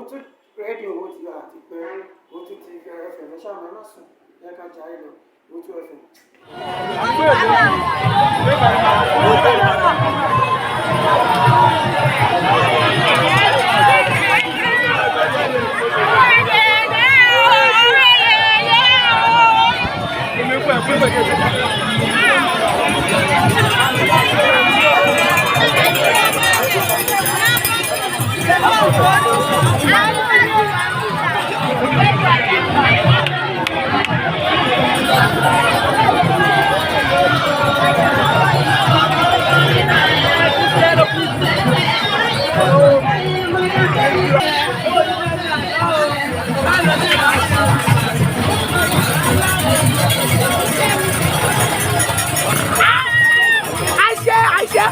Owutu rédíò ó ti àti pé Owutu ti FM ẹ ṣáà ẹ má sùn ẹ ká jayé lọ Owutu FM. Àṣẹ àṣẹ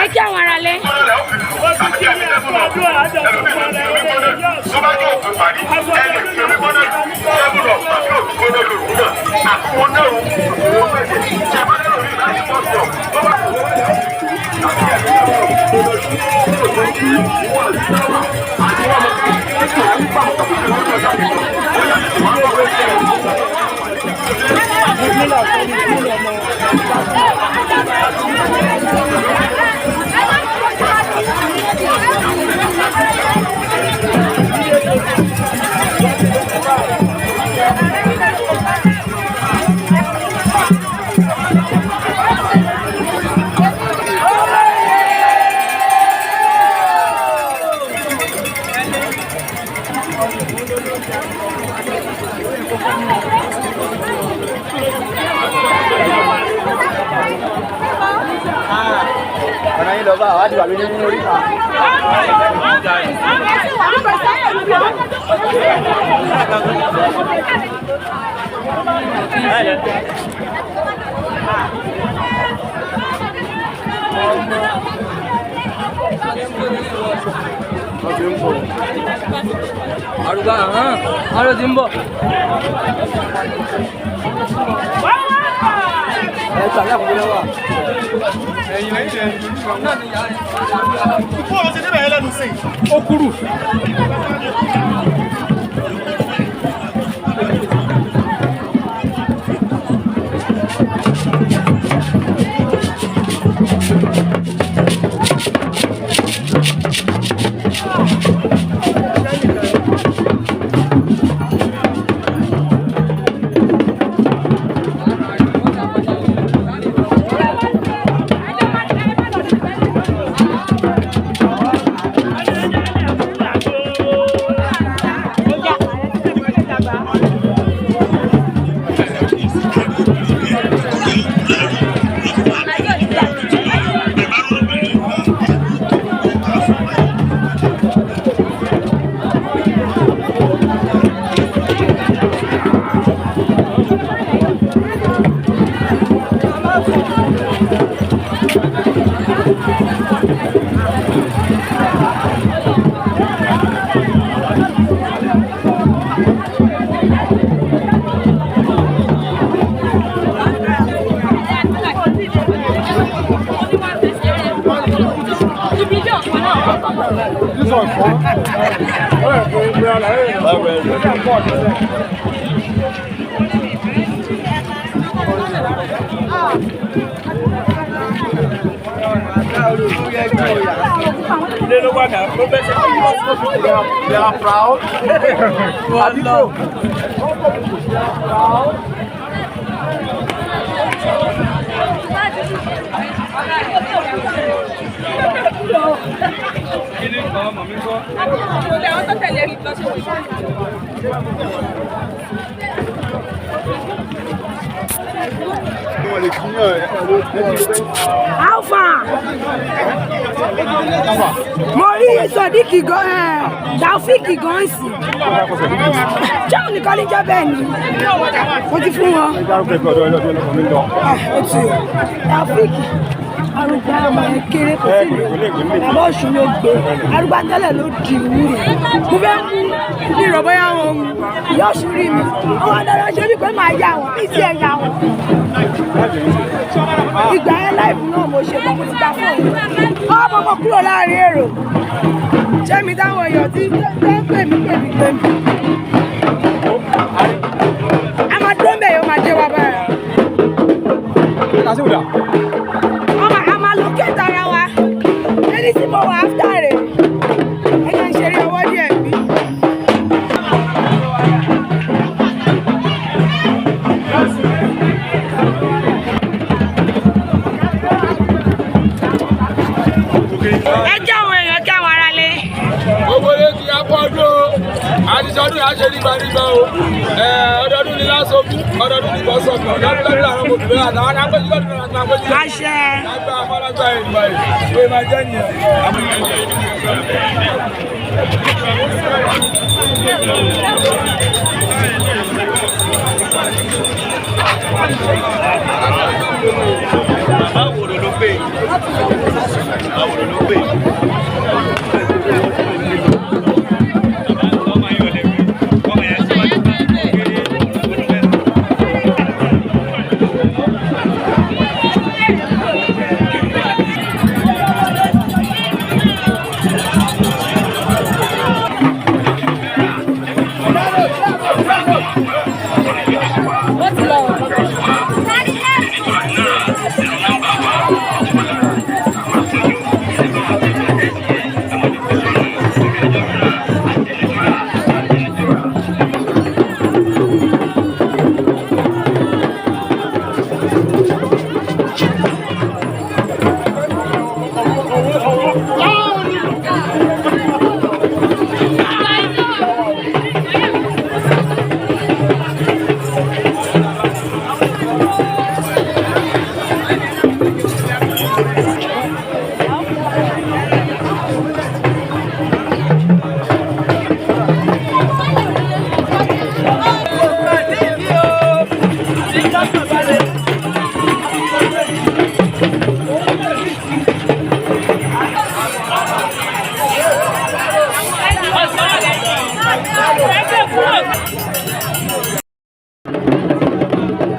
Ẹ kí àwọn ará lé. Ọ̀nà yín lọ bá àwọn àdìwà lóní mú orí. Arúgbó àhán, aró ti ń bọ̀. Ẹ tàbí àkókò lọ́wọ́. Fóònù ti débẹ̀ yẹn lẹ́nu sí. Ó kúrú. Thank you. They are proud. How far? Mo rí Sodiq gan ẹ̀ Taofik gan sí. Ṣé òun nìkan ní jẹ́ bẹ́ẹ̀ ni? Mo ti fún wọn. Ah, ó ti o. Taofik arúgbó ọmọ yẹn kéré kò sí ìlú. Bàbá Ọ̀ṣun ló gbé. Arúgbó tẹ́lẹ̀ ló di ìwú rẹ̀. Mo fẹ́ mú ní ìrọ̀bọ́yá wọn mú. Ìyá Ọ̀ṣun rí mi. Àwọn adájọ́ ṣe mí pé màá yà wọ́n. Bí ti ẹ̀ yà wọ́n. Ìgbà yẹn láìpù náà mo ṣe mọ́ mo ti dá fún òun. Ọmọ mo kúrò láàrin èrò. Ṣé mi táwọn èèyàn tí tó ń pè mí pè mí pè mí? A máa dúró ń bẹ̀ yóò máa dé wa báyìí. Ọmọ a máa locate ara wa. Ẹni tí mo wà áfítà rẹ̀. Ẹ jẹ́ ń ṣeré ọwọ́ díẹ̀ bí. Ẹ jẹ́ àwọn èèyàn kí àwọn ará lé. Gbogbo ilé ti akọ ọdún o, àti sọdún yà á ṣe nígbàdígbà o. Ọdọọdún ni lásòkú, ọdọọdún ni bọ́sọ̀kù, ọdọọdún lọ́dún làwọn ọmọbìnrin àtàwọn agbẹ́jì lọ́dún làwọn agbẹ́jì. Àṣẹ. Lágbà afọlágbà ìgbà yìí, pé máa jẹ́ nìyẹn.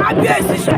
Kábíyèsí ṣe.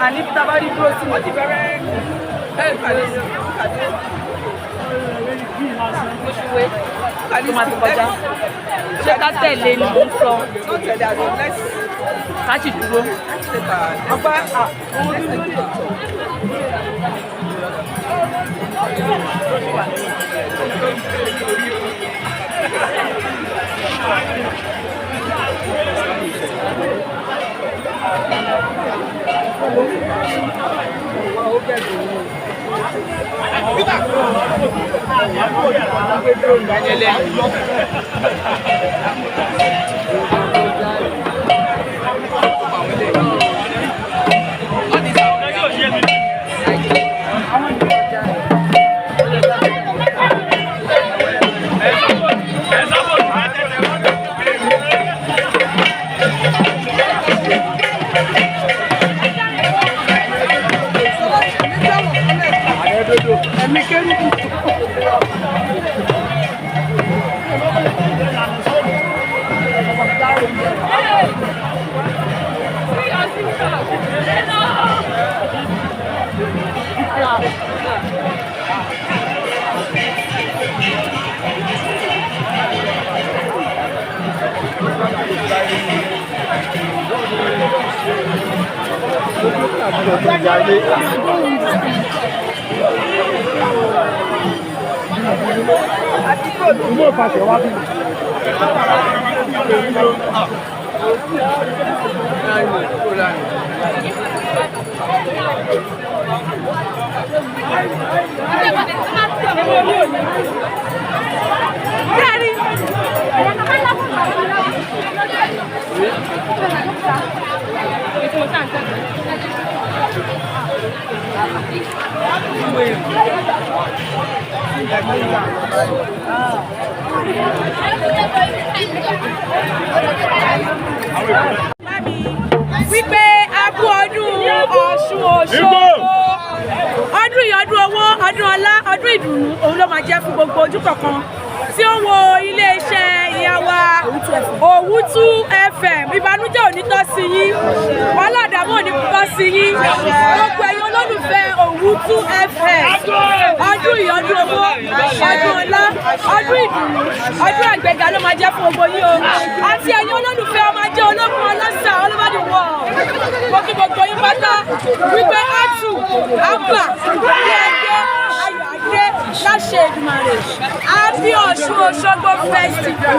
Àní tabari dúró sí mo ti bẹ̀rẹ̀ ẹ Tó máa ti kọjá. Ṣé ká tẹ̀lé ni mo ń sọ? Ká sì dúró. Daddy. Wípé a kú ọdún Ọ̀ṣun Òṣogbo, ọdún yìí ọdún owó, ọdún ọlá, ọdún ìdùnnú, òun ló máa jẹ́ fún gbogbo ojú kọ̀ọ̀kan tí ó ń wo iléeṣẹ́ ìyá wa Òwútú FM. Ìbànújẹ́ ò ní tọ́ sí yín, wàhálà àdàmú ò ní tọ́ sí yín. Gbogbo ẹ̀yin olólùfẹ́ Òwútú FM, ọdún yìí ọdún owó, ọdún ọlá, ọdún ìdùnnú, ọdún àgbéga ló máa jẹ́ fún gbogbo yín o. Àti ẹ̀yin olólùfẹ́ ọmọ ajé olókun ọlọ́sà all over the world, mo kí gbogbo yín pátá wípé atu abba ní ẹgbẹ́ ayọ̀ adé láṣẹ Èdùmàrè. Happy Ọ̀ṣun Òṣogbo festival.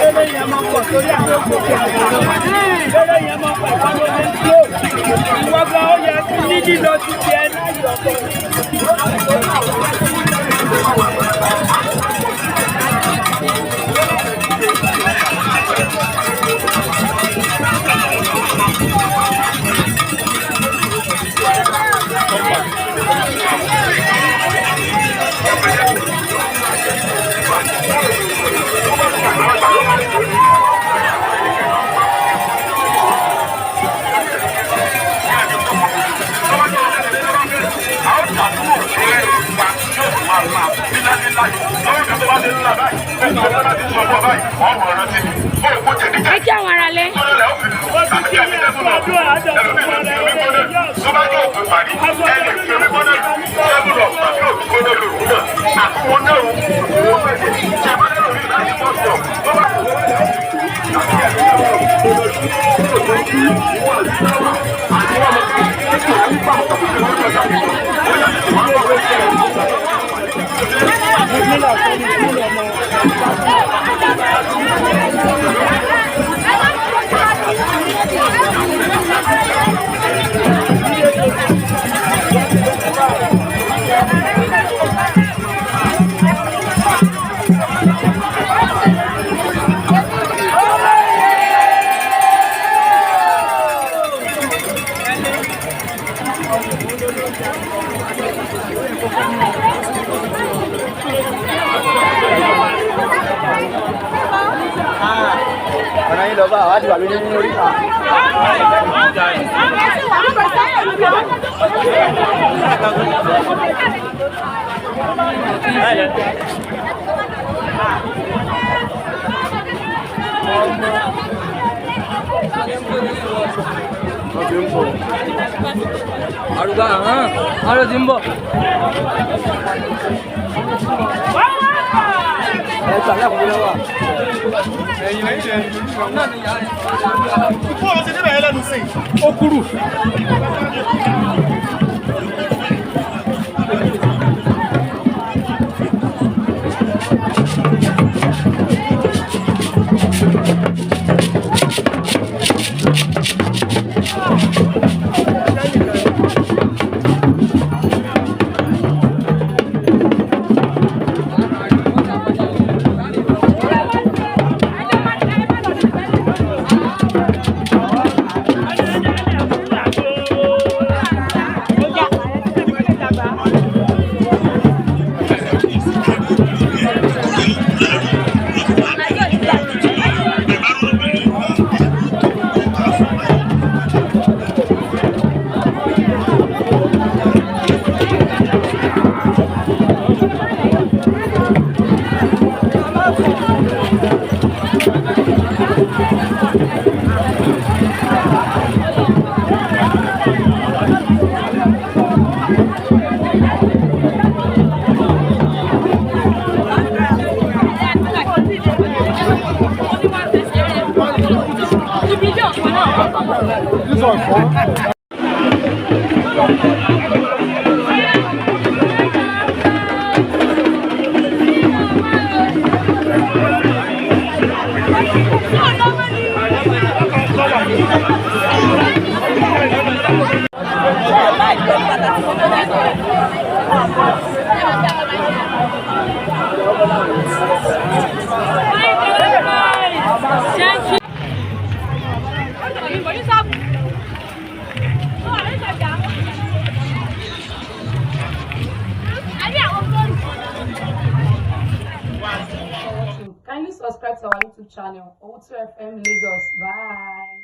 Eré yẹn máa pọ̀ torí àwọn òkè àwòrán. Eré yẹn máa pọ̀ ìwọ́n ló ń slow. Ìwọ gan ó yẹ kí ní lílọ títí ẹ láyọ̀ ọkọ. Ẹ kí àwọn ará lé. Ọ̀nà yín lọ bá àwọn àdìwà lórí ní oríta. Arúgbó àhán, aró ti ń bọ̀. Ẹ gbà lákòókò lọ́wọ́. Bó o ṣe débẹ̀ yẹn lẹ́nu sí i? Ó kúrú. Kindly subscribe to our YouTube channel, O2FM Lagos. Bye.